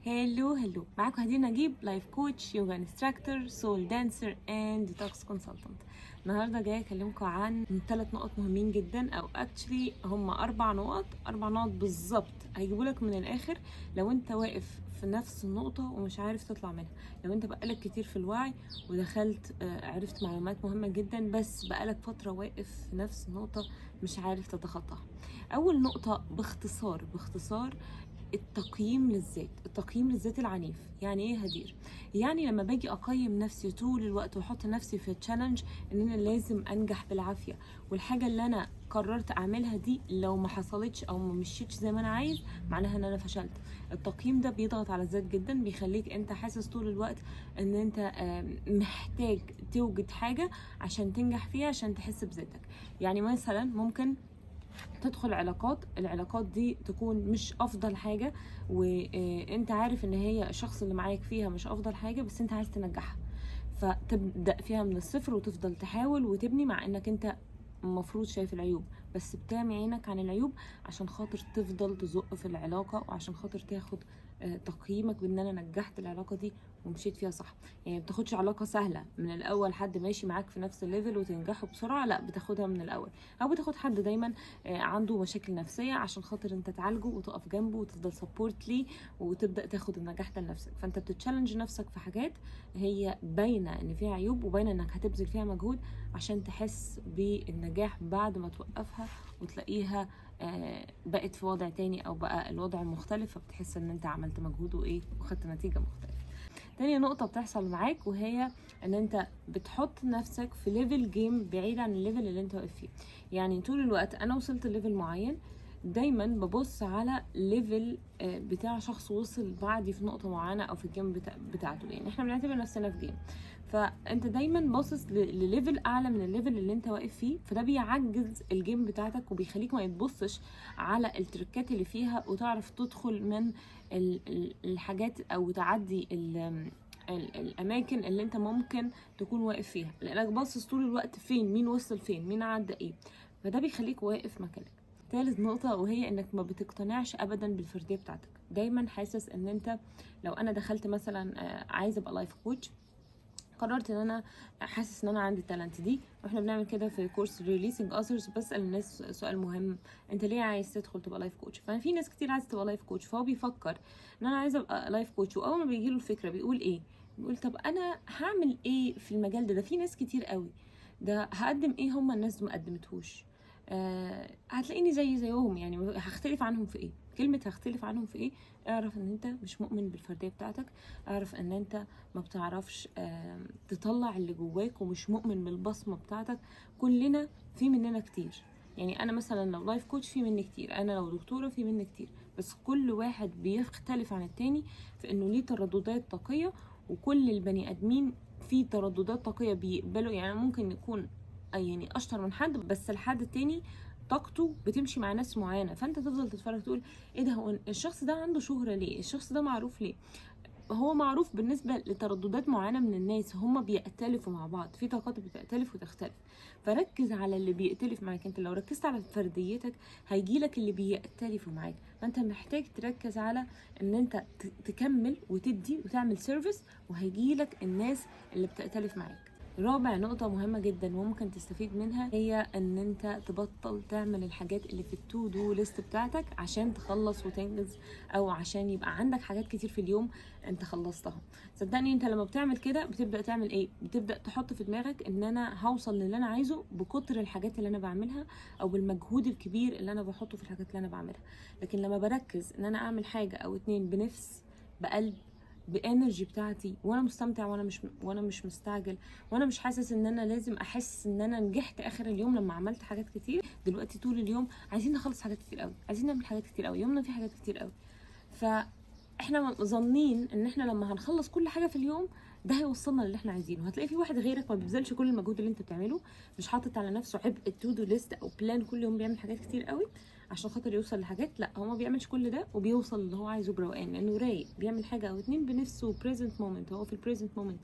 Hello hello، معاكم هدير نجيب، life coach، yoga instructor، soul dancer and detox consultant. النهارده جاية اكلمكم عن ثلاث نقط مهمين جدا، او actually هم اربع نقط، اربع نقط بالظبط هيجيبوا لك من الاخر لو انت واقف في نفس النقطة ومش عارف تطلع منها. لو انت بقالك كتير في الوعي ودخلت عرفت معلومات مهمة جدا، بس بقالك فترة واقف في نفس النقطة مش عارف تتخطاها. اول نقطة باختصار باختصار، التقييم للذات، التقييم للذات العنيف. يعني ايه هدير؟ يعني لما باجي اقيم نفسي طول الوقت واحط نفسي في challenge ان انا لازم انجح بالعافيه، والحاجة اللي انا قررت اعملها دي لو ما حصلتش او ما مشيتش زي ما انا عايز معناها ان انا فشلت. التقييم ده بيضغط على الذات جدا، بيخليك انت حاسس طول الوقت ان انت محتاج توجد حاجة عشان تنجح فيها، عشان تحس بذاتك. يعني مثلا ممكن تدخل علاقات، العلاقات دي تكون مش افضل حاجة، وانت عارف ان هي الشخص اللي معاك فيها مش افضل حاجة، بس انت عايز تنجحها، فتبدأ فيها من الصفر وتفضل تحاول وتبني، مع انك انت المفروض شايف العيوب، بس بتعمي عينك عن العيوب عشان خاطر تفضل تزق في العلاقة، وعشان خاطر تاخد تقييمك بان انا نجحت العلاقة دي ومشيت فيها صح. يعني بتاخدش علاقة سهلة من الاول، حد ماشي معاك في نفس ال level وتنجحوا بسرعة، لا، بتاخدها من الاول، او بتاخد حد دايما عنده مشاكل نفسية عشان خاطر انت تعالجه وتقف جنبه وتفضل support ليه وتبدأ تاخد النجاح ده لنفسك. فانت بت challenge نفسك في حاجات هي باينة ان فيها عيوب وباينة انك هتبذل فيها مجهود عشان تحس بالنجاح بعد ما توقفها وتلاقيها بقت في وضع تاني او بقى الوضع مختلف، فبتحس ان انت عملت مجهود وايه وخدت نتيجة مختلفة. تاني نقطة بتحصل معاك وهي ان انت بتحط نفسك في level game بعيد عن ال level اللي انت واقف فيه. يعني طول الوقت انا وصلت level معين، دايما ببص على level بتاع شخص وصل بعدي في نقطة معينة او في ال game بتاعته. يعني احنا بنعتبر نفسنا في game، فانت دايما باصص ل level اعلى من ال level اللي انت واقف فيه، فده بيعجز ال game بتاعتك وبيخليك ما تبصش على ال trick ات اللي فيها وتعرف تدخل من الحاجات او تعدي ال ال الاماكن اللي انت ممكن تكون واقف فيها، لانك باصص طول الوقت فين، مين وصل فين، مين عدى ايه، فده بيخليك واقف مكانك. تالت نقطة وهي انك ما بتقتنعش ابدا بالفردية بتاعتك. دايما حاسس ان انت لو انا دخلت مثلا عايزة ابقى life coach، قررت ان انا حاسس ان انا عندي ال talent دي، واحنا بنعمل كده في كورس releasing others، بسال الناس سؤال مهم: انت ليه عايز تدخل تبقى life coach؟ ففي ناس كتير عايزه تبقى life coach، فهو بيفكر ان انا عايزه ابقى life coach، واول ما بيجي له الفكرة بيقول ايه؟ بيقول طب انا هعمل ايه في المجال ده؟ ده في ناس كتير قوي، ده هقدم ايه هم الناس ما قدمتهوش؟ هتلاقيني زي زيهم، يعني هختلف عنهم في ايه؟ كلمة هختلف عنهم في ايه، اعرف ان انت مش مؤمن بالفردية بتاعتك، اعرف ان انت ما بتعرفش تطلع اللي جواك ومش مؤمن بالبصمة بتاعتك. كلنا في مننا كتير، يعني انا مثلا لو life coach في مني كتير، انا لو دكتورة في مني كتير، بس كل واحد بيختلف عن التاني في انه ليه ترددات طاقية، وكل البني ادمين في ترددات طاقية بيقبلوا. يعني ممكن يكون يعني اشطر من حد، بس الحد التاني طاقته بتمشي مع ناس معينه، فانت تفضل تتفرج تقول ايه ده؟ هو الشخص ده عنده شهره ليه؟ الشخص ده معروف ليه؟ هو معروف بالنسبة لترددات معينة من الناس، هم بيأتلفوا مع بعض، في طاقات بتأتلف وتختلف. فركز على اللي بيأتلف معاك. انت لو ركزت على فرديتك هيجيلك اللي بيأتلفوا معاك. فانت محتاج تركز على ان انت تكمل وتدي وتعمل service، وهيجيلك الناس اللي بتأتلف معاك. رابع نقطة مهمة جدا وممكن تستفيد منها هي ان انت تبطل تعمل الحاجات اللي في ال to do list بتاعتك عشان تخلص وتنجز، او عشان يبقى عندك حاجات كتير في اليوم انت خلصتها. صدقني انت لما بتعمل كده بتبدأ تعمل ايه؟ بتبدأ تحط في دماغك ان انا هوصل للي انا عايزه بكتر الحاجات اللي انا بعملها، او بالمجهود الكبير اللي انا بحطه في الحاجات اللي انا بعملها. لكن لما بركز ان انا اعمل حاجة او اتنين بنفس، بقلب، ب energy بتاعتي، وانا مستمتع، وانا مش مستعجل، وانا مش حاسس ان انا لازم احس ان انا نجحت اخر اليوم لما عملت حاجات كتير. دلوقتي طول اليوم عايزين نخلص حاجات كتير قوي، عايزين نعمل حاجات كتير قوي، يومنا فيه حاجات كتير قوي، فاحنا ظنين ان احنا لما هنخلص كل حاجة في اليوم ده هيوصلنا للي احنا عايزينه. هتلاقي في واحد غيرك ما بيبذلش كل المجهود اللي انت بتعمله، مش حاطط على نفسه عبء ال to do list او plan كل يوم بيعمل حاجات كتير قوي عشان خاطر يوصل لحاجات. لا، هو ما بيعملش كل ده وبيوصل اللي هو عايزه بروقان، لانه رايق، بيعمل حاجة او اتنين بنفسه، present moment، هو في ال present moment،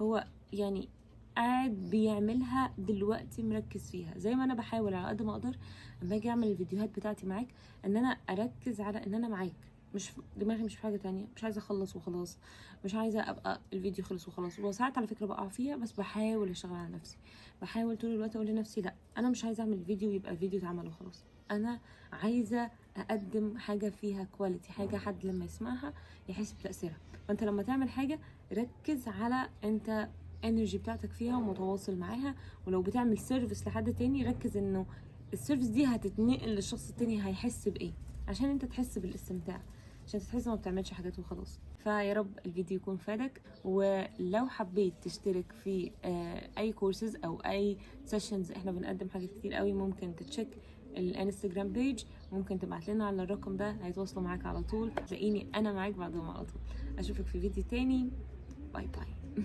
هو يعني قاعد بيعملها دلوقتي مركز فيها. زي ما انا بحاول على قد ما اقدر لما اجي اعمل الفيديوهات بتاعتي معاك ان انا اركز على ان انا معاك، مش دماغي مش في حاجة تانية، مش عايزه اخلص وخلاص، مش عايزه ابقى الفيديو خلص وخلاص. وساعات على فكرة بقع فيها، بس بحاول اشتغل على نفسي، بحاول طول الوقت اقول لنفسي لا، انا مش عايزه اعمل فيديو يبقى الفيديو اتعمل وخلاص، انا عايزه اقدم حاجة فيها quality، حاجة حد لما يسمعها يحس بتاثيرها. فانت لما تعمل حاجة ركز على انت energy بتاعتك فيها ومتواصل معاها، ولو بتعمل service لحد تاني ركز انه ال service دي هتتنقل للشخص التاني هيحس بايه، عشان انت تحس بالاستمتاع، عشان تحس ما بتعملش حاجات وخلاص. فيا رب الفيديو يكون فادك، ولو حبيت تشترك في اي كورسز او اي sessions، احنا بنقدم حاجات كتير قوي، ممكن ت check ال Instagram page، ممكن تبعت لنا على الرقم ده، هيتواصلوا معاك على طول، تلاقيني انا معاك بعدهم على طول. اشوفك في فيديو تاني، bye bye.